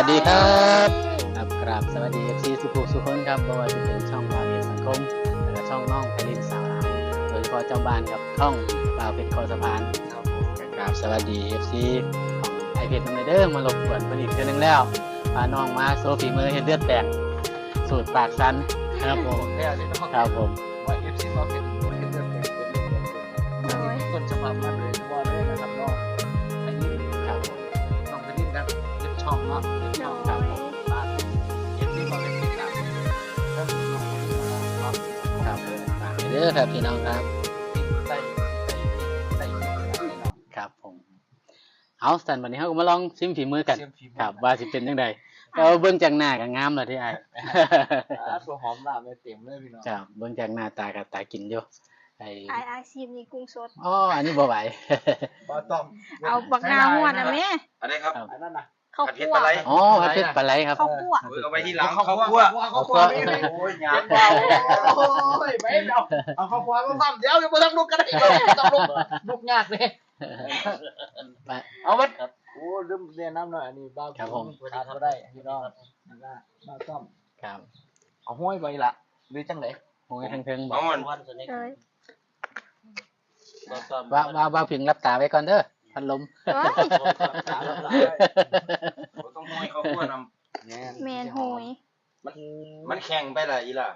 สวัสดีครับ ครับ กราบสวัสดี เอฟซี ทุกผู้ทุกคนครับ บ่ว่าสิเป็นช่องบ่าวเพชรสังคม แล้วก็ช่องน้องไพลินสาวลาว โดยเฉพาะเจ้าบ้านครับ ช่องบ่าวเพชรคอสะพาน ครับผม กราบสวัสดี เอฟซี ของอ้ายเพชรนำเด้อ มารบกวนเพิ่นอีกเทื่อนึงแล้ว พาน้องมาโชว์ฝีมือเฮ็ดเลือดแปลง สูตรปากสัน ครับผม แล้วสิเนาะ ครับผม ว่า เอฟซี บ่าวเพชรเฮ็ดเลือดแปลง เป็นเลือดแปลง โดย ต้นฉบับมาโดยเฉพาะเลยนะครับเนาะ ไพลิน ครับผม น้องไพลินครับ เฮ็ดช่องเนาะ เฮ็ดช่อง ครับผม ฝาก เอฟซี บ่าวเพชรติดตาม ครับ ฝากเด้อครับพี่น้องครับ ได้ ได้ ได้ ครับผม เอา ซั่นบัดนี้เฮาก็มาลองชิมฝีมือกัน ชิมฝีมือ ครับ ว่าสิเป็นจั่งใด แต่ว่าเบิ่งจากหน้าก็งามแล้วเด้อ้าย อ่า ตัวหอมลาบเนี่ยเต็มเลยพี่น้อง ครับ เบิ่งจากหน้าตาก็ตากินอยู่ ไอ้ อ้าย อ้าย ชิมนี่กุ้งสด อ๋อ อันนี้บ่ไหว บ่ต้อง เอาบักนาวฮวดน่ะแม่ อันใดครับ ครับ อันนั้นน่ะ ข้าวคั่ว ผัดเผ็ดปลาไหล อ๋อ ผัดเผ็ดปลาไหลครับ ข้าวคั่ว เออ เอาไว้ทีหลัง ข้าวคั่ว ข้าวคั่ว ข้าวคั่ว ข้าวคั่ว โอ้ย ยาก โอ้ย ไปเอา เอาข้าวคั่วมาพร้อม เดี๋ยวยังบ่ทันลุกก็ได้ ต้องลุก ลุกยากเด้ ไป เอาวัด ครับ โอ้ ลืมแนะนำหน่อย อันนี้บ่าว ครับผม ขาดบ่ได้พี่น้อง แล้วก็บ่าวต้อม ครับ เอาห้อยบ่อีหละ หรือจั่งใด ห้อยเทิงๆ บ่ เอามัน วันสนิท เอ้ย บ่าวต้อม ว่า ว่า ว่าผิงหลับตาไว้ก่อนเด้อ พัดลม เอ้ย บ่ต้องห้อยข้าวคั่วนำ แม่น แม่นห้อย มัน มันแข็งไปล่ะอีหล่า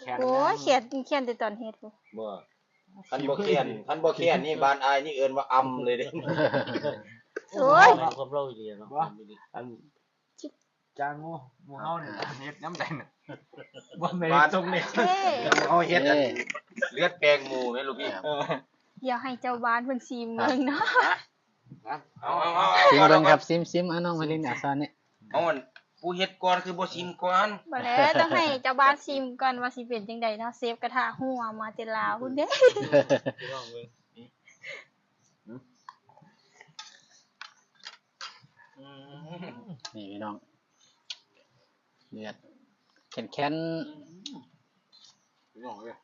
แข็ง โอ้ย แข็ง แข็งแต่ตอนเฮ็ดพุ้น บ่ คันบ่แข็ง คันบ่แข็งนี่บ้านอ้ายนี่เอิ้นว่าอำเลยเด้ โอ้ย ความเล่าอีหลีเนาะ บ่ อัน จางหมู่ หมู่เฮานี่เฮ็ดยามใดน่ะ บ่แม่น บ้าน ตรงนี้ เอ้ย เฮาเฮ็ดอัน เอ้ย เลือดแปลงหมู่แม่นลูกพี่ เออ เดี๋ยวให้เจ้าบ้านเพิ่นชิมเบิ่งเนาะ เอา เอา เอา ชิมเบิ่งครับ เอา ชิม ชิม เอาน้องมาลิน เอาช้อนนี่ เอาอัน ผู้เฮ็ดก่อนคือบ่ชิมก่อน บ่แล้ว ต้องให้เจ้าบ้านชิมก่อนว่าสิเป็นจั่งใดเนาะ เชฟกระทะหัวมาแต่ลาวพุ้นเด้ ลองเบิ่ง อืม นี่พี่น้อง เลือดแข็งๆ พี่น้องเอ้ย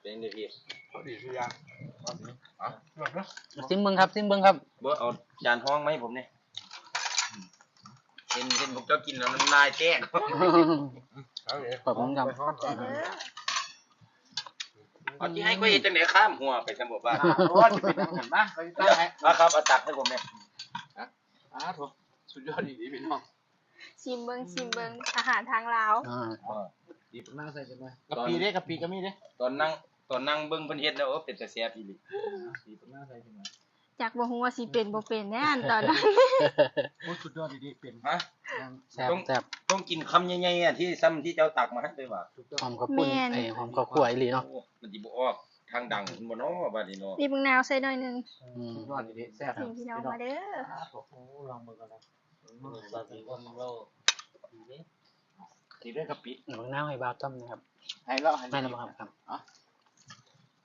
เป็นจั่งใด๋พี่ พอดีทุกอย่าง พอดี อ่ะ ชิมเบิ่งครับ ชิมเบิ่งครับ บ่เอาจานฮองมาให้ผมแหน่ เห็น เห็นพวกเจ้ากินแล้วน้ำลายแตก เอาเลย ขอบคุณครับ ขอบใจเด้อ เอาสิให้ข้อยเฮ็ดจั่งใด๋ ข้ามหัวไปซั่นบ่ว่า โอ้ย สิเป็นจั่งซั่น มา ข้อยสิตักให้ อ่ะครับ เอาตักให้ผมแหน่ อ่ะ อ่า โถ สุดยอดอีหลีพี่น้อง ชิมเบิ่ง ชิมเบิ่ง อาหารทางลาว อ่า เออ บีบบักนาวใส่จักหน่อย กะปิเด้ กะปิก็มีเด้ ตอนนั่ง ตอนนั่งเบิ่งเพิ่นเฮ็ดแล้ว โอ้ เป็นตาแซ่บอีหลี บีบบักนาวใส่จักหน่อย จักบ่ฮู้ว่าสิเป็นบ่เป็นแน่อันตอนนั้น โอ้ สุดยอดอีหลี เป็น ฮะ แซ่บ ต้อง แซ่บ ต้องกินคำใหญ่ๆ อะ ที่ ซ่ำที่เจ้าตักมาให้เลยว่ะ ถูกต้อง หอมข้าวปุ้น แม่น เอ้ย หอมข้าวคั่วอีหลีเนาะ โอ้ มันสิบ่ออกทางดังพุ่นบ่เนาะ บัดนี้เนาะ บีบบักนาวใส่หน่อยหนึ่ง อืม สุดยอดอีหลี แซ่บ นี่พี่น้องมาเด้อ โอ้โห ลองเบิ่งก่อนนะ อืม ซอสสีม่วงโล นี่เด้อกะปิ เอาบักนาวให้บ่าวต้อมนะครับ ให้แล้ว ให้ แม่นแล้วบ่ครับ ครับ อ๋อ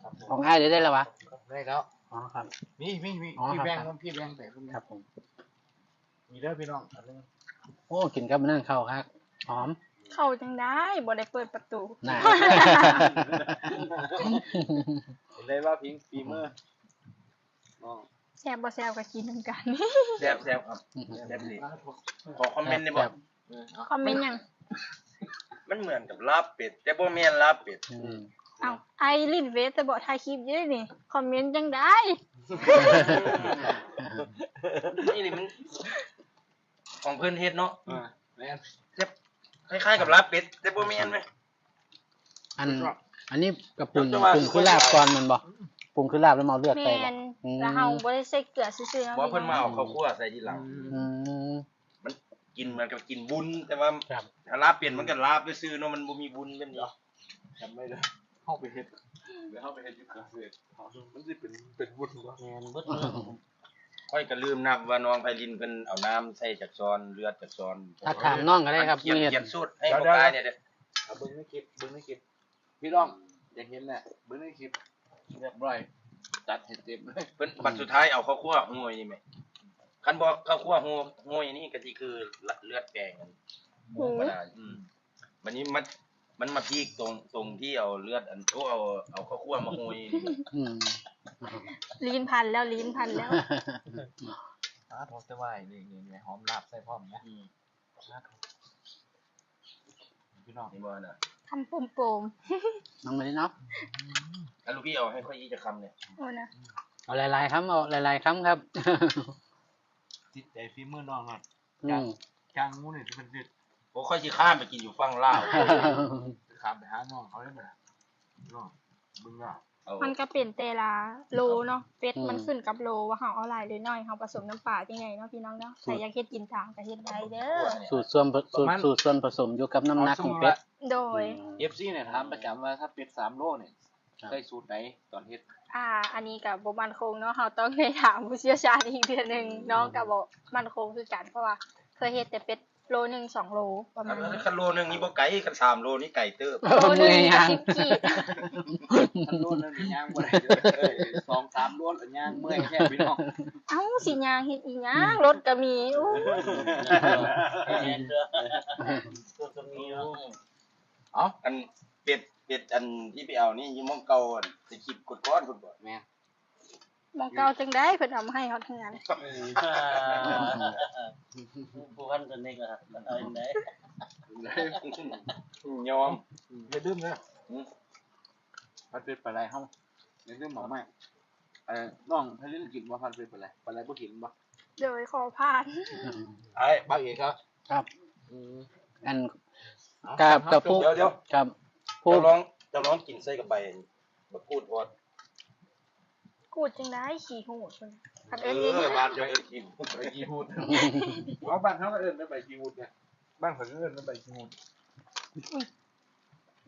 ครับผม ของอ้ายได้แล้ววะ ได้แล้ว อ๋อ ครับ มี มี มี อ๋อ พี่แบ่ง ครับ พี่แบ่งไป ครับผม นี่เด้อพี่น้อง อันนึง โอ้ กินกับอันนั้นเข้าคัก หอม เข้าจั่งใด๋ บ่ได้เปิดประตู น่ะ เห็นเลยว่าพิงฝีมือ อ๋อ แซ่บบ่แซ่บก็กินนำกัน แซ่บ แซ่บครับ แซ่บดี ขอคอมเมนต์ได้บ่ แซ่บ เออ เอา คอมเมนต์หยัง มันเหมือนกับลาบเป็ด แต่บ่แม่นลาบเป็ด อืม เอ้า ไอ้ลิ้นเวทแต่บ่ถ่ายคลิปอยู่นี่ คอมเมนต์จั่งใด๋ นี่นี่มัน ของเพิ่นเฮ็ดเนาะ อ่า แม่น แต่คล้ายๆ กับลาบเป็ด แต่บ่แม่นเว้ย อัน อันนี้ก็ปรุง แต่ว่า ปรุงคือลาบก่อนแม่นบ่ ปรุงคือลาบแล้วมาเอาเลือดใส่บ่ แม่น อืม แล้วเฮาบ่ได้ใส่เกลือซื่อๆ เนาะ บ่ เพิ่นมาเอาข้าวคั่วใส่ทีหลัง อืม มันกินเหมือนกับกินวุ้น แต่ว่า ครับ ถ้าลาบเป็ดมันก็ลาบซื่อๆ เนาะ มันบ่มีวุ้นเป็นหยัง จำไว้เด้อ เฮาไปเฮ็ด เดี๋ยวเฮาไปเฮ็ดอยู่ฝรั่งเศส มันสิเป็น เป็นวุ้นบ่ แม่นเบิดเลย ข้อยก็ลืมนับว่าน้องไพลินเพิ่นเอาน้ำใส่จักช้อน เลือดจักช้อน ถ้าถามน้องก็ได้ครับ เขียน มื้อเฮ็ด เขียนสูตรให้ เดี๋ยว บ่กายเนี่ยเด้อ เอาเบิ่งในคลิป เบิ่งในคลิป พี่น้อง อยากเห็นแหละ เบิ่งในคลิป เรียบร้อย จัดให้เต็มเลย เพิ่น บัดสุดท้ายเอาข้าวคั่วโรยนี่แหม คันบ่ข้าวคั่วโรย โรยนี่ก็สิคือเลือดแปลงกัน โอ้ บ่ได้ อืม บัดนี้มัน มันมาพีกตรง ตรงที่เอาเลือดอัน โอ้ เอา เอาข้าวคั่วมาโรยนี่แหละ อืม ลิ้นพันแล้ว ลิ้นพันแล้ว อ้า โทษแต่ว่านี่ นี่ นี่ หอมลาบใส่พร้อมนะ อืม ພີ່ນ້ອງ ເຫັນບໍ່ນະ? ຄຳໂປມໆ ນ້ອງມະລິເນາະ ອືມ ອາ ລູກພີ່ເອົາໃຫ້ຂ້ອຍອີກຈັກຄຳແດ່. ໂອ້ນະ ເອົາຫຼາຍໆຄຳ ເອົາຫຼາຍໆຄຳຄັບ. ຕິດໃຈຝີມືນ້ອງເນາະ. ອືມ ຈາງ ຈາງໝູນີ້ເປັນເດັດ. ໂອ້ ຂ້ອຍຊິຂ້າມໄປກິນຢູ່ຝັ່ງລາວ ຂ້າມໄປຫານ້ອງເຂົາເລີຍບັດນີ້ ນ້ອງເບິ່ງລາວ. ມັນກໍເປັນແຕ່ລະໂລເນາະ ເປັດມັນ ອືມ ຂຶ້ນກັບໂລວ່າເຮົາເອົາຫຼາຍຫຼືໜ້ອຍ ເຮົາປະສົມນ້ຳປາຈັ່ງໃດເນາະ ພີ່ນ້ອງເນາະ. ໃຜຢາກເຮັດກິນຕາມກໍເຮັດໄດ້ເດີ. ສູດສ່ວນ ສູດ ສູດສ່ວນປະສົມຢູ່ກັບນ້ຳໜັກຂອງເປັດ. ໂດຍ ອືມ ເອັຟຊີ ນີ້ຖາມປະຈຳວ່າ ຖ້າເປັດສາມໂລນີ້ ໃຊ້ສູດໃດຕອນເຮັດ? ອ່າ ອັນນີ້ກໍບໍ່ໝັ້ນຄົງເນາະ ເຮົາຕ້ອງໄດ້ຖາມຜູ້ຊ່ຽວຊານອີກເທື່ອໜຶ່ງ. ອືມ ນ້ອງກໍບໍ່ໝັ້ນຄົງຄືກັນ ເພາະວ່າເຄີຍເຮັດແຕ່ເປັດໂລໜຶ່ງ ສອງໂລປະມານນີ້. ຄັນໂລໜຶ່ງນີ້ບໍ່ໄກ ຄັນສາມໂລນີ້ໄກເຕີບ. ໂລໜຶ່ງກໍສິບກີບ ຄັນໂລໜຶ່ງນີ້ຍ່າງບໍ່ໄດ້ເດີ ສອງສາມໂລແລ້ວຍ່າງເມື່ອຍແທ້ພີ່ນ້ອງ. ເອົ້າ ຊິຍ່າງເຮັດອີ່ຫຍັງ ລົດກໍມີ. ໂອ້ ແມ່ນເດີ ລົດກໍມີເນາະ. ເອົ້າ ອັນເປັດ ເປັດອັນທີ່ໄປເອົານີ້ຢູ່ໝ່ອງເກົ່າ ອັນແຕ່ຄລິບກ່ອນໆພຸ້ນບໍ່? ແມ່ນ ໝ່ອງເກົ່າຈັ່ງໃດ ເພິ່ນເອົາມາໃຫ້ຮອດເຮືອນ. ຜູ້ພັນຕົວນີ້ກໍເອົາຈັ່ງໃດ ຍອມ. ຢ່າລືມເດີ ອືມ ພັດເປັດປາໄຫຼເຮົາ ຢ່າລືມເອົາມາ. ເອີ ນ້ອງໄພລິນກິນບໍ່ ພັດເປັດປາໄຫຼ? ປາໄຫຼບໍ່ກິນບໍ່? ໂດຍ ຂໍຜ່ານ. ອ້າຍ ບັກເອກເຂົາ ຄັບ ອືມ ອັນ ເອົາ ກັບ ກັບຜູ້ ດຽວໆ ຄັບ ຜູ້ ເຈົ້າລອງ ເຈົ້າລອງກິນໃສ່ກັບໃບບັກກູດພອດ. ກູດຈັ່ງໃດ? ຂີ້ຫູດພຸ້ນ ຄັນເອີ້ນງ່າຍໆ ເອີ ບ້ານເຈົ້າເອີ້ນຂີ້ຫູດ ໃບຂີ້ຫູດ. ເອົາ ບ້ານເຮົາກໍເອີ້ນໃບຂີ້ຫູດນະ ບ້ານຂ້ອຍກໍເອີ້ນໃບຂີ້ຫູດ.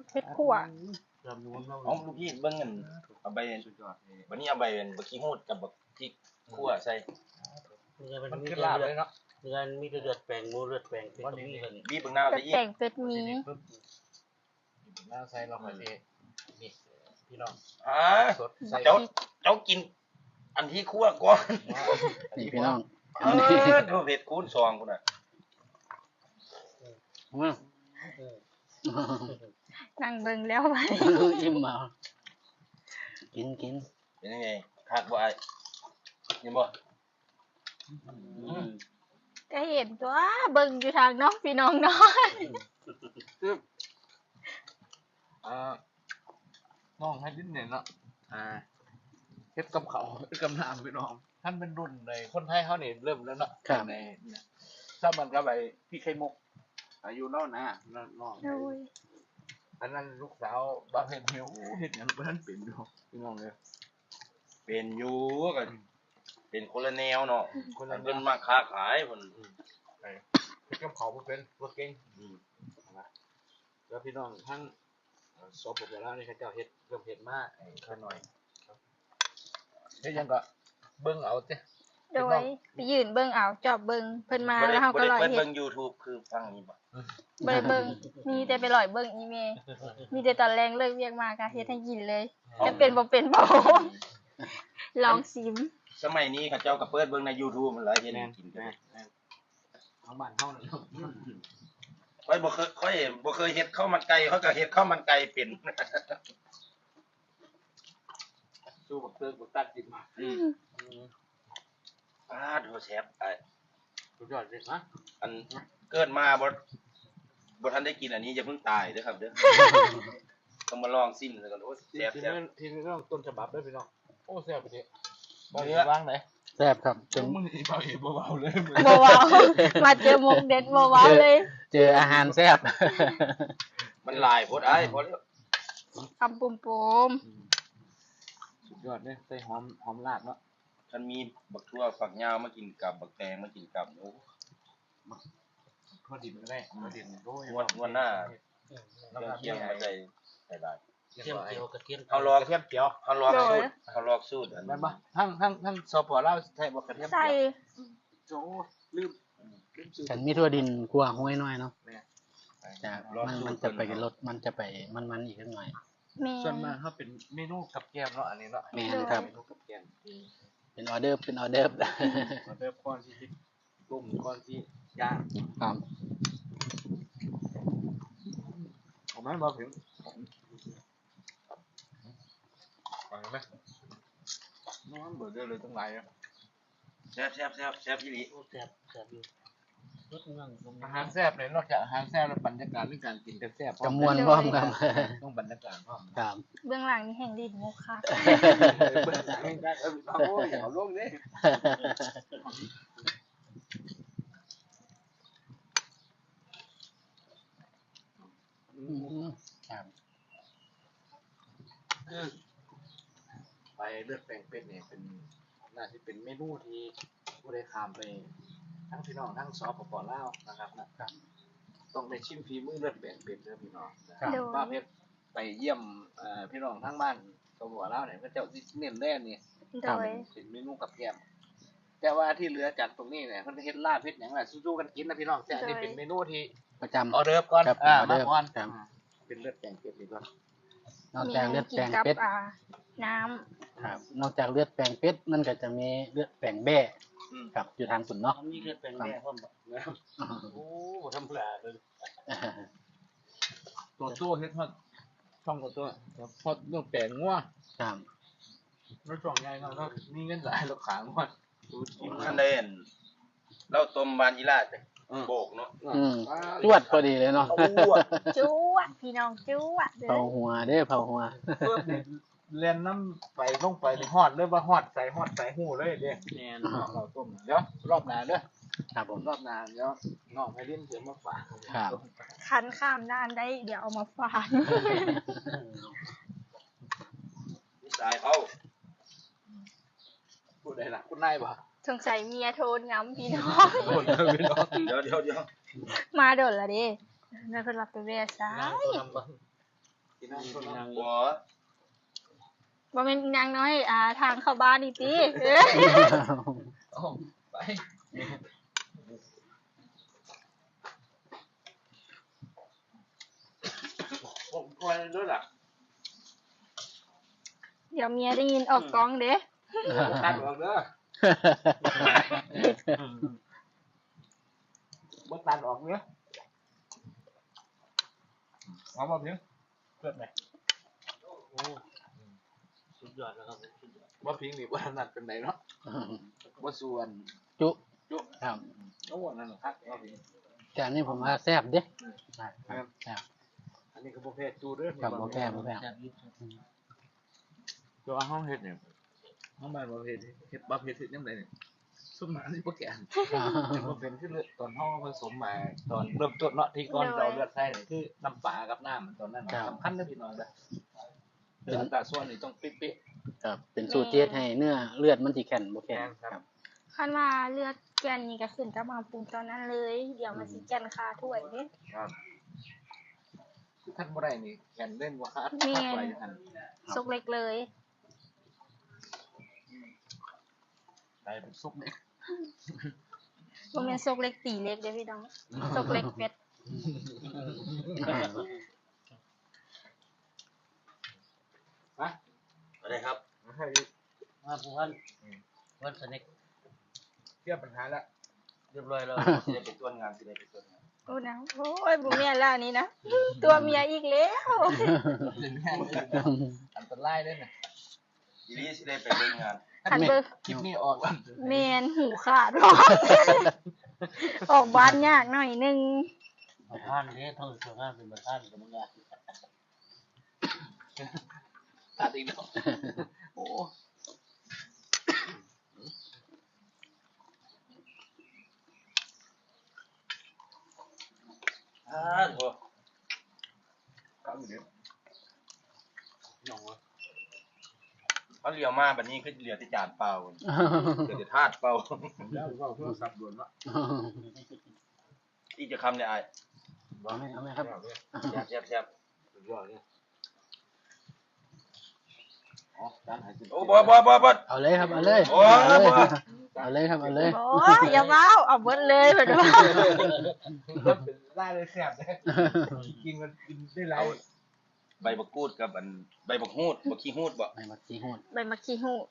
ເຜັດຂົ້ວ ອືມ ເອົາລູກພີ່ເບິ່ງອັນ ເອົາໃບ ສຸດຍອດເລີຍ ບັດນີ້ເອົາໃບອັນບັກຂີ້ຫູດກັບບັກພິກຂົ້ວໃສ່ ມັນຄືລາບເລີຍເນາະ ເຫຼືອ ມີແຕ່ເລືອດແປງໝູ ເລືອດແປງເປັດກໍມີ. ບັດນີ້ບີບບັກນາວໃສ່ອີກ ເລືອດແປງເປັດມີ ບີບບັກນາວໃສ່ ແລ້ວຂ້ອຍຊິ ອືມ ນີ້ ພີ່ນ້ອງ ອ່າ ສົດໃສ່ ເຈົ້າ ເຈົ້າກິນອັນທີ່ຂົ້ວກ່ອນ ນີ້ພີ່ນ້ອງ. ເອີ ໂທ ເຜັດຄູນສອງພຸ້ນນະ. ອືມ ນັ່ງເບິ່ງແລ້ວ ອີ່ມເອົາ ກິນ ກິນ. ເປັນຈັ່ງໃດ ຄັກບໍ່ອ້າຍ? ເຫັນບໍ່? ອືມ ກໍເຫັນຕົວະ ເບິ່ງຢູ່ທາງນອກ ພີ່ນ້ອງເນາະ. ຄື ອ່າ ນ້ອງໃຫ້ດິນເນຍເນາະ ອ່າ ເຮັດກັບເຂົ້າ ເຮັດກັບນ້ຳ ພີ່ນ້ອງ. ຄັນເປັນລຸ້ນໃນຄົນໄທເຮົານີ້ເລີ່ມແລ້ວເນາະ ຄັບ ໃນ ສ່ຳກັນກັບໄອ້ພີ່ໄຂ່ມຸກ ອາຍຸລາວໜ້າເນາະ ນ້ອງ. ໂດຍ ອັນນັ້ນລູກສາວບ່າວເພັດ ໂອ້ ເຮັດຫຍັງບໍ່ທັນເປັນຢູ່ ພີ່ນ້ອງເອີຍ. ເປັນຢູ່ ກໍເປັນຄົນລະແນວເນາະ ຄົນລະແນວ ເພິ່ນມັກຄ້າຂາຍເພິ່ນ ອືມ ເຮັດກັບເຂົາບໍ່ເປັນ ບໍ່ເກັ່ງ. ອືມ ແລ້ວພີ່ນ້ອງທາງ ເອີ ສປປ ລາວນີ້ ເຂົາເຈົ້າເຮັດ ເລີ່ມເຮັດມາ ເອີ ຂ້ານ້ອຍ ເຮັດຫຍັງກໍເບິ່ງເອົາຕິ. ໂດຍ ໄປຢືນເບິ່ງເອົາ ຈອບເບິ່ງ ເພິ່ນມາແລ້ວເຮົາກໍລອຍເຮັດ. ບໍ່ໄດ້ເປີດເບິ່ງຢູທູບຄືຝັ່ງນີ້ບໍ່? ບໍ່ໄດ້ເບິ່ງ ມີແຕ່ໄປລອຍເບິ່ງອີ່ແມ່ ມີແຕ່ຕອນແລງເລີກວຽກມາກໍເຮັດໃຫ້ກິນເລີຍ ຈະເປັນບໍ່ເປັນບໍ່ ລອງຊິມ. ສະໄໝນີ້ເຂົາເຈົ້າກໍເປີດເບິ່ງໃນຢູທູບຫັ້ນລະ ເຮັດໃຫ້ກິນກໍໄດ້. ແມ່ນ ຂອງບ້ານເຮົາ ຂ້ອຍບໍ່ເຄີຍ ຂ້ອຍບໍ່ເຄີຍເຮັດເຂົ້າມັນໄກ່ ຂ້ອຍກໍເຮັດເຂົ້າມັນໄກ່ເປັນ. ສູ້ບັກເຕີກບັກຕັດກິນ. ອືມ ອືມ ປາດໂທ ແຊບອ້າຍ ສຸດຍອດເລີຍນະ. ອັນເກີດມາບໍ່ ບໍ່ທັນໄດ້ກິນອັນນີ້ ຢ່າເພິ່ງຕາຍເດີຄັບເດີ ຕ້ອງມາລອງຊິມຊະກ່ອນ. ໂອ້ ແຊບໆ ທີ່ ທີ່ເລື່ອງຕົ້ນສະບັບເດີພີ່ນ້ອງ. ໂອ້ ແຊບອີ່ຫຼີ ເນື້ອ ວາງໄດ ແຊບຄັບ ຈົນມື້ນີ້ເບົາເອບໍ່ເວົ້າເລີຍ ບໍ່ເວົ້າ ມາເຈີມົກເດັດບໍ່ເວົ້າເລີຍ ເຈີອາຫານແຊບ. ມັນຫຼາຍໂພດອ້າຍ ພໍແລ້ວ ຄຳປຸ້ມໆ. ອືມ ສຸດຍອດເດ້ ໃສ່ຫອມ ຫອມລາກເນາະ. ຄັນມີບັກຖົ່ວຝັກຍາວມາກິນກັບ ບັກແຕງມາກິນກັບ ໂອ້ ມາ ທົ່ວດິນກໍໄດ້ ອືມ ທົ່ວດິນ ໂອ້ຍ ງວດ ງວດໜ້າ ເຄື່ອງຄຽງມາໃສ່ ໃສ່ຫຼາຍ ກະທຽມຂຽວ ກະທຽມຂຽວ ເຮົາລອກ ກະທຽມຂຽວ ເຮົາລອກສູດ ເຮົາລອກສູດອັນ ແມ່ນບໍ່? ທາງ ທາງ ທາງ ສປ ລາວໃຊ້ບໍ່ ກະທຽມຂຽວ? ໃສ່ ໂອ້ ລືມ ລືມຊື່. ຄັນມີຖົ່ວດິນຂົ້ວໂຮຍໜ້ອຍເນາະ ແມ່ນ ຈະ ມັນ ມັນຈະໄປລົດ ມັນຈະໄປມັນໆອີກຈັກໜ້ອຍ. ແມ່ນ ສ່ວນມາກເຮົາເປັນເມນູກັບແກ້ມເນາະ ອັນນີ້ເນາະ. ແມ່ນຄັບ ເມນູກັບແກ້ມ ເປັນອໍເດີບ ເປັນອໍເດີບ ອໍເດີບກ່ອນທີ່ຊິຕົ້ມ ກ່ອນຊິຍ່າງ. ຄັບ ເອົາໄໝ? ບໍ່ເຜັງ ເອົາໄໝ? ມັນເບີດເດີເລີຍ ຕັ້ງຫຼາຍ. ແຊບ ແຊບ ແຊບ ແຊບອີ່ຫຼີ. ໂອ້ ແຊບ ແຊບຢູ່. ອາຫານແຊບເລີຍ ນອກຈາກອາຫານແຊບແລ້ວ ບັນຍາກາດໃນການກິນກໍແຊບ ກໍມ່ວນພ້ອມ ຕ້ອງບັນຍາກາດພ້ອມ ຄັບ ເບື້ອງຫຼັງນີ້ແຮ່ງດີດມຸກຄັກ ເບື້ອງຫຼັງນີ້ກໍ ໂອ້ຍ ເອົາລົງເດ້. ອືມ ຄັບ ຄືໄປເລືອດແປງເປັດນີ້ເປັນ ໜ້າຊິເປັນເມນູທີ່ບໍ່ໄດ້ຂ້າມໄປ ທັງພີ່ນ້ອງທາງ ສປປ ລາວ ນະຄັບເນາະ ຕ້ອງໄດ້ຊິມຝີມືເລືອດແປງເປັດເດີພີ່ນ້ອງ ຄັບ ໂດຍ ມາເຮັດ ໄປຢ້ຽມ ເອີ ພີ່ນ້ອງທາງບ້ານ ສປປ ລາວນີ້ ເຂົາເຈົ້າຊິເນັ້ນແລ້ວນີ້ ໂດຍ ເປັນເມນູກັບແກ້ມ ແຕ່ວ່າທີ່ເຫຼືອຈາກຕົງນີ້ນີ້ ເພິ່ນເຮັດລາບເຮັດຫຍັງລະ ສູ່ໆກັນກິນນະພີ່ນ້ອງ ແຕ່ອັນນີ້ເປັນເມນູທີ່ປະຈຳ ອອເດີບກ່ອນ ເອີ ມາກ່ອນ ເປັນເລືອດແປງເປັດນີ້ກ່ອນ ນອກຈາກເລືອດແປງເປັດ ມີຫຍັງກິນກັບ ອ່າ ນ້ຳ ຄັບ ນອກຈາກເລືອດແປງເປັດ ມັນກໍຈະມີເລືອດແປງແບ້ ອືມ ຄັບ ຢູ່ທາງພຸ້ນເນາະ ມີເລືອດແປງແບ້ພ້ອມບໍ່? ໂອ້ ບໍ່ທຳມະດາເລີຍ. ໂຕໂຕເຮັດຮອດຊ່ອງໂຕໂຕ ຮອດເລື່ອງແປງງົວ ຄັບ ໃນຊ່ອງໃຫຍ່ເນາະ ມີເງິນຫຼາຍລາວຂາຍງົວ ຄັນໄດ້ອັນ ລາວຕົ້ມຫວານອີ່ຫຼ້າ ເອີ ໂບກເນາະ ອືມ ຈວດພໍດີເລີຍເນາະ ຈວດ ພີ່ນ້ອງ ຈວດເດີ້ ເຜົາຫົວເດີ້ ເຜົາຫົວ ແລ່ນນຳໄປ ລົງໄປນີ້ຮອດເລີຍ ວ່າຮອດໃສຮອດໃສຮູ້ເລີຍເດ້ ແມ່ນ ເຂົ້າຕົ້ມ ດຽວລອບໜ້າເດີ ຄັບຜົມ ລອບໜ້າ ດຽວນ້ອງໄພລິນຊິເອົາມາຝາກ ຄັບ ຄັນຂ້າມດ່ານໄດ້ ດຽວເອົາມາຝາກ ສາຍເຂົາ ຜູ້ໃດລະ ຄຸນນາຍບໍ່? ສົງໄສເມຍໂທນງຳພີ່ນ້ອງ ດຽວ ດຽວ ດຽວ ມາດົນລະເດ້ ແມ່ນເພິ່ນວ່າໄປແວ່ໃສ ບໍ່ ບໍ່ແມ່ນນາງນ້ອຍ ອ່າ ທາງເຂົ້າບ້ານນີ້ຕິ ເອີ ໄປ ບໍ່ ບໍ່ໄດ້ລະ ດຽວເມຍໄດ້ຍິນອອກກ້ອງເດ້ ຕັດອອກເດີ ບໍ່ຕັດອອກເດີ ເອົາບໍ່ເພິ່ນ ເພິ່ນແມ່ ໂອ້ ສຸດຍອດແລ້ວຄັບ ສຸດຍອດ ບໍ່ພິງນີ້ບໍ່ຖະໜັດປານໃດເນາະ ບໍ່ສ່ວນ ຈຸ ຈຸ ຄັບ ໂອ້ ອັນນັ້ນຄັກເນາະ ແຕ່ອັນນີ້ຜົມວ່າແຊບເດ້ ອືມ ແຊບ ອັນນີ້ກໍບໍ່ແພ້ຈຸເດີ ຄັບ ບໍ່ແພ້ ບໍ່ແພ້ ແຊບຢູ່ ແຕ່ວ່າເຮົາເຮັດນີ້ ເຮົາແມ່ນວ່າເຮັດ ເຮັດ ວ່າເຮັດ ເຮັດຍາມໃດນີ້ ສ່ວນມາກມັນຊິບໍ່ແກງ ມັນເປັນຄືເລືອດ ຕອນເຮົາເອົາມາສົມມາ ຕອນເລີ່ມຕົ້ນເນາະ ທີ່ກ່ອນຈະເອົາເລືອດໃສ່ນີ້ ຄືນ້ຳປາກັບນ້ຳ ຕອນນັ້ນ ສຳຄັນເດີພີ່ນ້ອງເດີ ເປັນ ອັດຕາສ່ວນນີ້ຕ້ອງເປະໆ ຄັບ ເປັນສູດທີ່ເຮັດໃຫ້ເນື້ອເລືອດມັນຊິແກ່ນບໍ່ແກ່ນ ແມ່ນຄັບ ຄັບ ຄັນວ່າເລືອດແກ່ນນີ້ກໍຂຶ້ນກັບມາປຸງຕອນນັ້ນເລີຍ ດຽວມັນຊິແກ່ນຄາຖ້ວຍເດ້ ຄັບ ຄືຄັນບໍ່ໄດ້ນີ້ແກ່ນເລີຍ ບໍ່ຄາ ແມ່ນ ຖ້ວຍຢູ່ຫັ້ນ ສົກເລັກເລີຍ ໄດ້ເປັນສົກເລັກ ບໍ່ແມ່ນສົກເລັກຕີເລັກເດ້ພີ່ນ້ອງ ສົກເລັກເປັດ ມາ ມາເລີຍຄັບ ມາຜູ້ພັນ ອືມ ພັນສະນິກ ເຄື່ອນບັນຫາແລ້ວ ຮຽບຮ້ອຍແລ້ວ ຊິໄດ້ໄປຕົວະງານ ຊິໄດ້ໄປຕົວະງານ ໂອ້ນະ ໂອ້ຍ ບໍ່ແມ່ນແລ້ວອັນນີ້ນະ ຕົວະເມຍອີກແລ້ວ ອັນຕະລາຍເດ້ນະ ອີ່ຫຼີຊິໄດ້ໄປເບິ່ງງານ ຄັນເບິ່ງ ຄລິບນີ້ອອກແລ້ວ ແມ່ນ ຫູຂາດ ອອກບ້ານຍາກໜ້ອຍໜຶ່ງ ປະທານເດ້ ຕ້ອງເຂົ້າງານເປັນປະທານກຳມະການ ຕັດອີກແລ້ວ ໂອ້ ອາ ໂອ້ ຄັກເດ້ ນ້ອງເອີຍ ເຂົາຫຼຽວມາບັດນີ້ຄືເຫຼືອແຕ່ຈານເປົ່າ ເຫຼືອແຕ່ຖາດເປົ່າ ແລ້ວເວົ້າໂທລະສັບດ່ວນເນາະ ອີກຈັກຄຳແດ່ອ້າຍ ບໍ່ແມ່ນ ເອົາແມ່ນຄັບ ແຊບໆ ສຸດຍອດເລີຍ ໂອ້ ບໍ່ໆໆໆ ເອົາເລີຍຄັບ ເອົາເລີຍ ໂອ້ຍ ເອົາເລີຍ ເອົາເລີຍຄັບ ເອົາເລີຍ ບໍ່ ຢ່າເວົ້າ ເອົາເບິດເລີຍ ເພິ່ນວ່າ ເປັນລາຍໄດ້ແຊບເດ້ ກິນມັນກິນໄດ້ຫຼາຍ ໃບບັກກູດກັບອັນ ໃບບັກຫູດ ບັກຂີ້ຫູດບໍ່ ໃບບັກຂີ້ຫູດ ໃບບັກຂີ້ຫູດ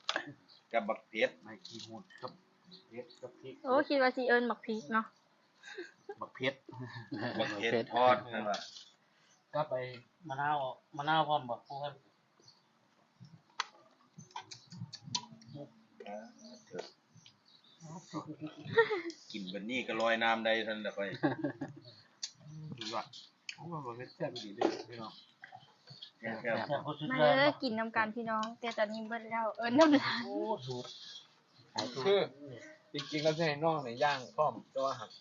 ກັບບັກເຜັດ ໃບຂີ້ຫູດກັບເຜັດກັບພິກ ໂອ້ ຄິດວ່າຊິເອີ້ນບັກພິກເນາະ ບັກເຜັດ ບັກເຜັດທອດ ເພິ່ນວ່າ ກັບໄອ້ມະນາວ ມະນາວພ້ອມບໍ່ ຜູ້ເພິ່ນ? ກິນບັດນີ້ກໍລອຍນ້ຳໄດ້ຊັ້ນລະຂ້ອຍ. ສຸດຍອດ. ໂອ້ ເຮັດແຊບອີ່ຫຼີເດ້ພີ່ນ້ອງ. ແຊບໆ. ມາເດີ ກິນນຳກັນພີ່ນ້ອງ ແຕ່ຕອນນີ້ເບິດແລ້ວ ເອີ້ນນ້ຳລາຍ. ໂອ້ ສູດ ຄື ຈິງໆ ແລ້ວຊິໃຫ້ນ້ອງນີ້ຍ່າງພ້ອມ ແຕ່ວ່າຫາກ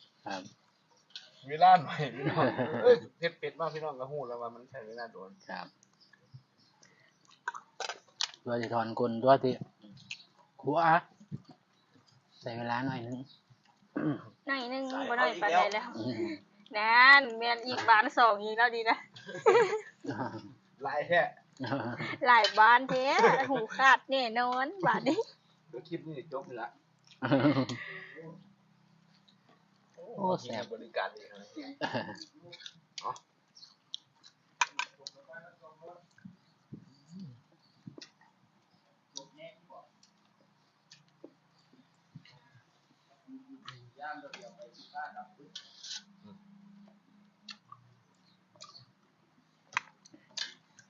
ເວລາໜ້ອຍພີ່ນ້ອງ. ເອີ ເຮັດເປັດມາ ພີ່ນ້ອງກໍຮູ້ແລ້ວວ່າມັນໃຊ້ເວລາດົນ. ກວ່າຊິຖອນກົ້ນ ກວ່າຊິຂົ້ວ ໃຊ້ເວລາໜ້ອຍໜຶ່ງ. ໜ້ອຍໜຶ່ງ ບໍ່ໜ້ອຍປານໃດແລ້ວ. ນັ້ນແມ່ນອີກບານສອງອີກແລ້ວນີ້ນະ. ຫຼາຍແທ້ ຫຼາຍບານແທ້ ຫູຂາດແນ່ນອນບາດນີ້. ຄລິບນີ້ຈົບແລ້ວ. ໂອ້ ແຊບ ບໍລິການດີ.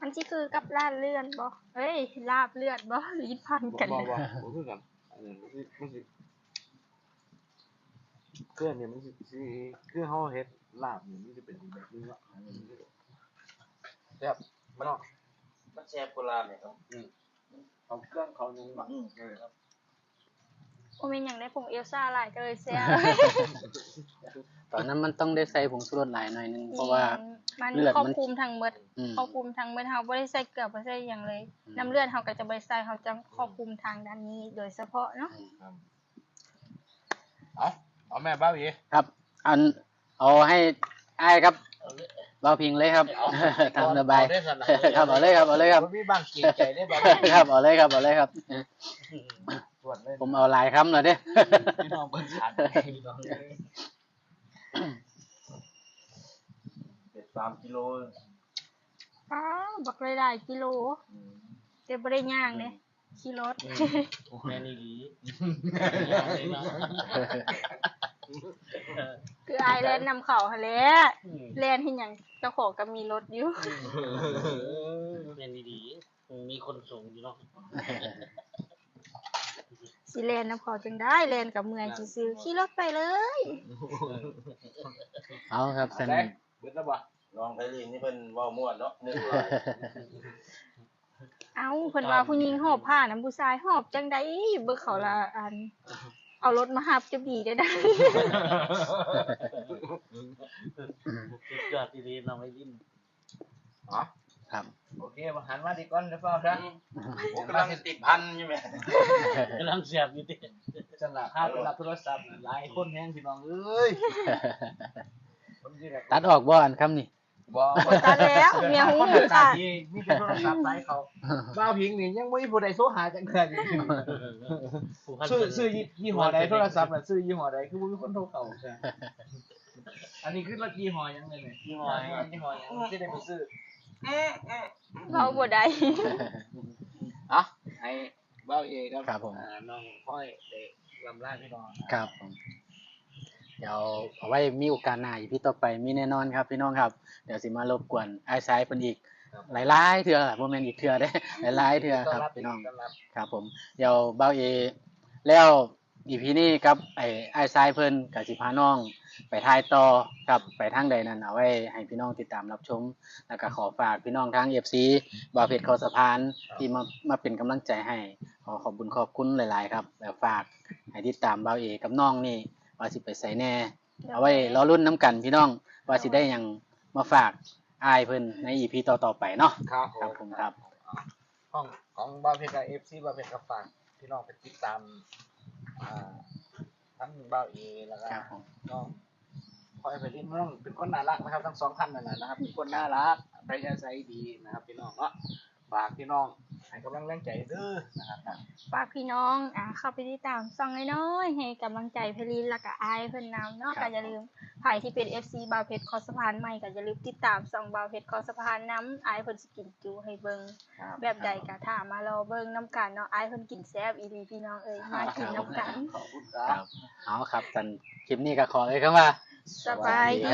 ມັນຊິຄືກັບລາບເລືອດບໍ່? ເອີຍ ລາບເລືອດບໍ່? ລີ້ນພັນກັນ. ບໍ່ ບໍ່ ບໍ່ຄືກັນ. ອັນນີ້ມັນຊິ ມັນຊິ ຄືອັນນີ້ມັນຊິ ຊິ ຄືເຮົາເຮັດລາບນີ້ ມັນຊິເປັນອີກແບບໜຶ່ງເນາະ. ແຊບ ມັນ ເນາະ ມັນແຊບກວ່າລາບນີ້ເນາະ. ອືມ ເອົາເຄື່ອງເຂົ້າໜຶ່ງ ອືມ ເອີ ບໍ່ແມ່ນຫຍັງໃດ ຜົງເອວຊາຫຼາຍກໍເລີຍແຊບ. ຕອນນັ້ນມັນຕ້ອງໄດ້ໃສ່ຜົງຊູລົດຫຼາຍໜ້ອຍໜຶ່ງ ເພາະວ່າ ແມ່ນ ມັນ ເລືອດມັນຄອບຄຸມທັງໝົດ. ອືມ ຄອບຄຸມທັງໝົດ ເຮົາບໍ່ໄດ້ໃສ່ເກືອ ບໍ່ໃສ່ຫຍັງເລີຍ. ອືມ ນ້ຳເລືອດເຮົາກໍຈະບໍ່ໄດ້ໃສ່ ເຮົາຈະຄອບຄຸມທາງດ້ານນີ້ໂດຍສະເພາະເນາະ. ອືມ ເອົາ ເອົາແມ່ບ່າວເອ. ຄັບ ອັນ ເອົາໃຫ້ອ້າຍກັບບ່າວພິງເລີຍຄັບ ຕາມສະບາຍ. ເອົາເລີຍ ຄັບ ເອົາເລີຍຄັບ ເອົາເລີຍຄັບ. ບໍ່ມີບາງເກງໃຈເດ້ບ່າວ. ຄັບ ເອົາເລີຍຄັບ ເອົາເລີຍຄັບ. ສ່ວນເລີຍ ຜົມເອົາຫຼາຍຄຳແລ້ວເດ້. ພີ່ນ້ອງເບິ່ງຂາດ ພີ່ນ້ອງເອີຍ. ເປັດສາມກິໂລ. ປ້າ ບັກຫຼາຍໆກິໂລ. ອືມ ແຕ່ບໍ່ໄດ້ຍ່າງເດ້. ອືມ ຂີ່ລົດ. ອືມ ແມ່ນອີ່ຫຼີ. ຄືອ້າຍແລ່ນນຳເຂົາຫັ້ນແຫຼະ. ອືມ ແລ່ນເຮັດຫຍັງ ເຈົ້າຂອງກໍມີລົດຢູ່. ອືມ ແມ່ນອີ່ຫຼີ. ອືມ ມີຄົນສົ່ງຢູ່ເນາະ. ຊິແລ່ນນຳເຂົາຈັ່ງໃດ ແລ່ນກໍເມື່ອຍຊື່ໆ ຂີ່ລົດໄປເລີຍ. ເອົາຄັບ ຊັ້ນ ເອົາໄດ້ ເບິດແລ້ວບໍ່? ນ້ອງໄພລິນນີ້ເພິ່ນເວົ້າມ່ວນເນາະ. ເອົ້າ ເພິ່ນວ່າຜູ້ຍິງຫອບຜ້ານຳຜູ້ຊາຍ ຫອບຈັ່ງໃດ? ເບິ່ງເຂົາລະອັນ ເອົາລົດມາຮັບຈະດີໄດ້ໃດ. ສຸດຍອດອີ່ຫຼີນ້ອງໄພລິນ. ເນາະ ຄັບ ໂອເຄ ບໍ່ ຫັນມາດີກ່ອນ ດຽວຟ້າວຊະ. ອືມ ໂອ້ ກຳລັງຕິດພັນຢູ່ແມ່ ກຳລັງແຊບຢູ່ຕິ. ຊັ້ນລະ ຫາໄປຮັບໂທລະສັບ ຫຼາຍຄົນແຮງພີ່ນ້ອງເອີຍ. ຕັດອອກບໍ່ ອັນຄຳນີ້? ບໍ່ ບໍ່ຕັດແລ້ວ ເມຍຮູ້ໝົດ. ມີແຕ່ໂທລະສັບສາຍເຂົາ. ບ່າວພິງນີ້ຍັງບໍ່ມີຜູ້ໃດໂທຫາຈັກເທື່ອຢູ່. ຊື້ ຊື້ຍີ່ຫໍ້ໃດ ໂທລະສັບນະ ຊື້ຍີ່ຫໍ້ໃດ ຄືບໍ່ມີຄົນໂທເຂົ້າ? ອັນນີ້ຄືລົດຍີ່ຫໍ້ຫຍັງເລີຍນີ້? ຍີ່ຫໍ້ຫຍັງ? ຍີ່ຫໍ້ຫຍັງ? ຊິໄດ້ໄປຊື້. ເວົ້າບໍ່ໄດ້. ເອົາ ໃຫ້ບ່າວເອກັບ ຄັບຜົມ ອ່າ ນ້ອງພອຍໄດ້ລ່ຳລາພີ່ນ້ອງ. ຄັບຜົມ ດຽວເອົາໄວ້ມີໂອກາດໜ້າ ອີພີຕໍ່ໄປມີແນ່ນອນຄັບພີ່ນ້ອງຄັບ. ດຽວຊິມາລົບກວນອ້າຍຊາຍເພິ່ນອີກ ຄັບ ຫຼາຍໆເທື່ອ ບໍ່ແມ່ນອີກເທື່ອເດ້ ຫຼາຍໆເທື່ອຄັບພີ່ນ້ອງ. ຄັບຜົມ ດຽວບ່າວເອແລ້ວ ອີພີນີ້ກັບໄອ້ ອ້າຍຊາຍເພິ່ນກໍຊິພານ້ອງໄປຖ່າຍຕໍ່ຄັບ ໄປທາງໃດນັ້ນ ເອົາໄວ້ໃຫ້ພີ່ນ້ອງຕິດຕາມຮັບຊົມ ແລ້ວກໍຂໍຝາກພີ່ນ້ອງທາງເອັຟຊີບ່າວເພັດເຂົ້າສະພານ ທີ່ມາ ມາເປັນກຳລັງໃຈໃຫ້ ຂໍຂອບບຸນຂອບຄຸນຫຼາຍໆຄັບ. ແລ້ວຝາກໃຫ້ຕິດຕາມບ່າວເອກັບນ້ອງນີ້ວ່າຊິໄປໃສແດ່ ເອົາໄວ້ລໍລຸ້ນນຳກັນພີ່ນ້ອງ ວ່າຊິໄດ້ຫຍັງມາຝາກອ້າຍເພິ່ນໃນອີພີຕໍ່ໆໄປເນາະ. ຄັບຜົມ ຄັບຜົມ ຄັບ. ຂອງ ຂອງບ່າວເພັດກັບເອັຟຊີບ່າວເພັດກໍຝາກພີ່ນ້ອງໄປຕິດຕາມ ອ່າ ທັງບ່າວເອ ແລ້ວກໍ ຄັບຜົມ ນ້ອງພອຍໄພລິນ ນ້ອງເປັນຄົນໜ້າຮັກນະຄັບ ທັງສອງທ່ານນັ້ນນະຄັບ ເປັນຄົນໜ້າຮັກ ອັດທະຍາໄສດີນະຄັບ ພີ່ນ້ອງເນາະ. ຝາກພີ່ນ້ອງໃຫ້ກຳລັງແຮງໃຈເດີນະຄັບ. ຝາກພີ່ນ້ອງ ອ່າ ເຂົ້າໄປຕິດຕາມຊ່ອງນ້ອຍໆ ໃຫ້ກຳລັງໃຈໄພລິນ ແລ້ວກໍອ້າຍເພິ່ນນຳເນາະ. ຄັບ ກໍຢ່າລືມ ໃຜທີ່ເປັນເອັຟຊີບ່າວເພັດເຂົ້າສະພານໃໝ່ ກໍຢ່າລືມຕິດຕາມຊ່ອງບ່າວເພັດເຂົ້າສະພານນຳ ອ້າຍເພິ່ນຊິກິນ ຈູໃຫ້ເບິ່ງ ຄັບ ແບບໃດກໍຖ້າມາລໍເບິ່ງນຳກັນເນາະ. ອ້າຍເພິ່ນກິນແຊບອີ່ຫຼີພີ່ນ້ອງເອີຍ ມາກິນນຳກັນ. ຂອບຄຸນຄັບ. ເອົາຄັບ ຊັ້ນຄລິບນີ້ກໍຂໍເອີຍຄຳວ່າ ສະບາຍດີ.